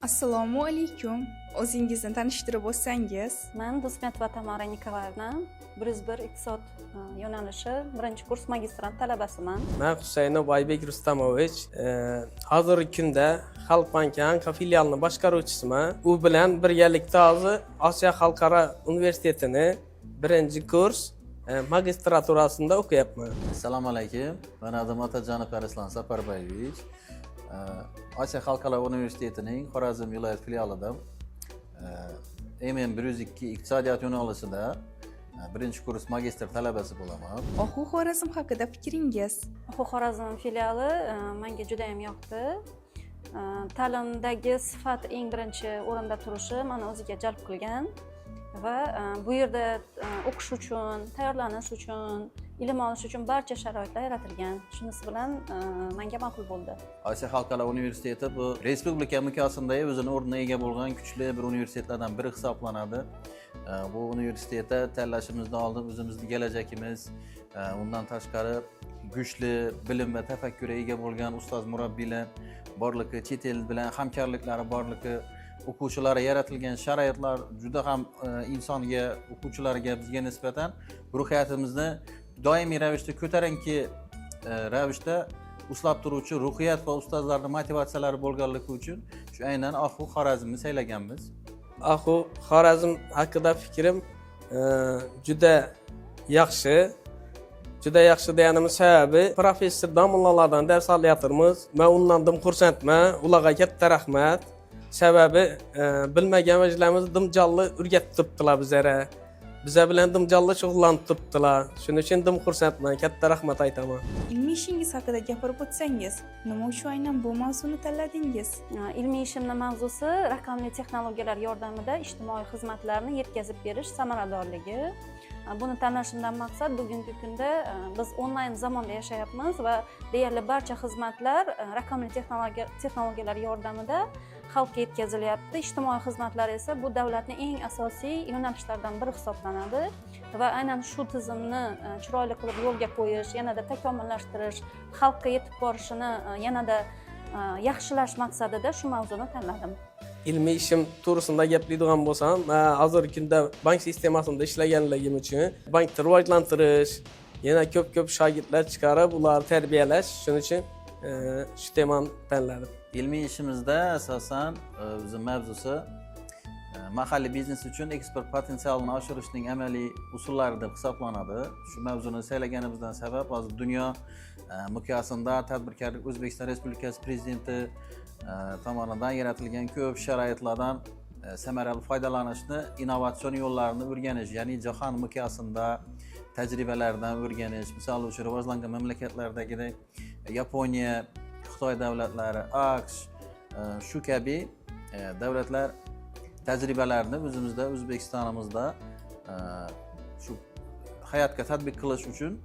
Assalomu alaykum. O'zingizni tanishtirib o'tsangiz. Man Do'stmetova Tamara Nikolaevna, 101 iqtisod yo'nalishi birinchi kurs magistrant talabasiman. Man Husaynov Oybek Rustamovich, hozirgi kunda Xalq banki Anka filialini boshqaruvchisiman. U bilan birgalikda hozir Osiyo xalqaro universitetini birinchi kurs magistraturasida o'qiyapman. Assalomu alaykum. Mani adim Otajonov Arslon Saparbayevich. Osiyo xalqaro universitetining Xorazm viloyat filialida MM 102 iqtisodiyot yo'nalishida birinchi kurs magistr talabasi bo'laman. Ohu Xorazm haqida fikringiz? Ohu Xorazm filiali menga juda ham yoqdi. Ta'limdagi sifat eng birinchi o'rinda turishi mani o'ziga jalb qilgan va bu yerda o'qish uchun, tayyorlanish uchun, ilm olish uchun barcha sharoitlar yaratilgan. Shunisi bilan menga ma'qul bo'ldi. Osiyo xalqaro universiteti bu respublika miqyosida o'zini o'rniga ega bo'lgan kuchli bir universitetlardan biri hisoblanadi. Bu universitetda tanlashimizdan oldin o'zimizni kelajagimiz, undan tashqari kuchli bilim va tafakkurga ega bo'lgan ustoz murabbiylar borligi, chet el bilan hamkorliklari borligi, o'quvchilarga yaratilgan sharoitlar juda ham insonga, o'quvchilarga, bizga nisbatan ruhiyatimizni doimiy ravishda ko'tarinki ravishda ushlab turuvchi ruhiyat va ustozlarni motivatsiyalari bo'lganligi uchun shu aynan Ohu Xorazmni saylaganmiz. Ahu Xorazm haqida fikrim juda yaxshi. Juda yaxshi deganimiz sababi professor domlalardan dars olyapmiz. Man undan dim xursandman. Ularga katta rahmat. Sababi bilmagan vajlarimizni dim jonli o'rgatib turibdilar bizlarga. Biza bilan dim jonli shug'ullanib turibdilar. Shuning uchun dim xursandman. Katta rahmat aytaman. Ilmiy ishingiz haqida gapirib o'tsangiz, nima uchun aynan bu mavzuni tanladingiz? Ilmiy ishimni mavzusi raqamli texnologiyalar yordamida ijtimoiy xizmatlarni yetkazib berish samaradorligi. Buni tanlashimdan maqsad, bugungi kunda biz onlayn zamonda yashayapmiz va deyarli barcha xizmatlar raqamli texnologiyalar yordamida xalqqa yetkazilyapti. Ijtimoiy xizmatlar esa bu davlatning eng asosiy yo'nalishlaridan biri hisoblanadi va aynan shu tizimni chiroyli qilib yo'lga qo'yish, yanada takomillashtirish, xalqqa yetib borishini yanada yaxshilash maqsadida shu mavzuni tanladim. Ilmiy ishim to'g'risida gaplaydigan bo'lsam, man hozirgi kunda bank sistemasida ishlaganligim uchun bankni rivojlantirish, yana ko'p ko'p shogirdlar chiqarib, ularni tarbiyalash, shuning uchun shu temani tanladim. Ilmiy ishimizda asosan bizni mavzusi mahalliy biznes uchun eksport potensialini oshirishning amaliy usullari deb hisoblanadi. Shu mavzuni saylaganimizdan sabab hozir dunyo miqyosida tadbirkorlik O'zbekiston Respublikasi Prezidenti tomonidan yaratilgan ko'p sharoitlardan samarali foydalanishni innovatsion yo'llarini o'rganish, ya'ni jahon miqyosida tajribalardan o'rganish, misol uchun, rivojlangan mamlakatlardagidek Yaponiya, Xitoy davlatlari, AQSh, shu kabi davlatlar tajribalarini o'zimizda, O'zbekistonimizda shu hayotga tatbiq qilish uchun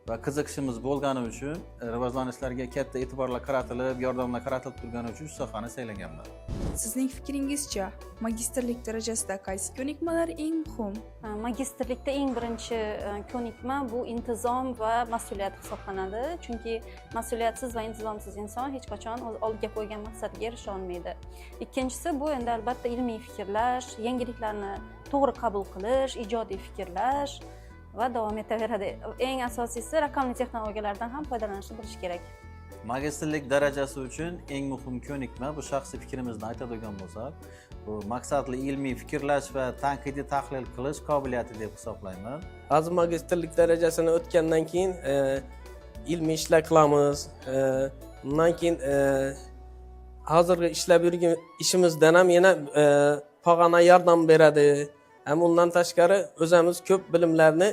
va qiziqishimiz bo'lgani uchun, rivojlanishlarga katta e'tiborlar qaratilib, yordamlar qaratilib turgani uchun shu sohani saylaganman. Sizning fikringizcha, magistrlik darajasida qaysi ko'nikmalar eng muhim? Magistrlikda eng birinchi ko'nikma bu intizom va mas'uliyat hisoblanadi, chunki mas'uliyatsiz va intizomsiz inson hech qachon o'z oldiga qo'ygan maqsadiga erisha olmaydi. Ikkinchisi bu endi albatta ilmiy fikrlash, yangiliklarni to'g'ri qabul qilish, ijodiy fikrlash va davom etaveradi. Eng asosiysi, raqamli texnologiyalardan ham foydalanishni bilish kerak. Magistrlik darajasi uchun eng muhim ko'nikma, bu shaxsiy fikrimizni aytadigan bo'lsak, bu maqsadli ilmiy fikrlash va tanqidiy tahlil qilish qobiliyati deb hisoblayman. Hozir magistrlik darajasini o'tgandan keyin ilmiy ishlar qilamiz. Undan keyin hozirgi ishlab yurgan ishimizdan ham yana pog'ona yordam beradi. Ham undan tashqari o'zimiz ko'p bilimlarni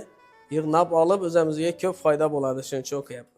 yig'nab olib, o'zimizga ko'p foyda bo'ladi. Shuning uchun o'qiyapmiz.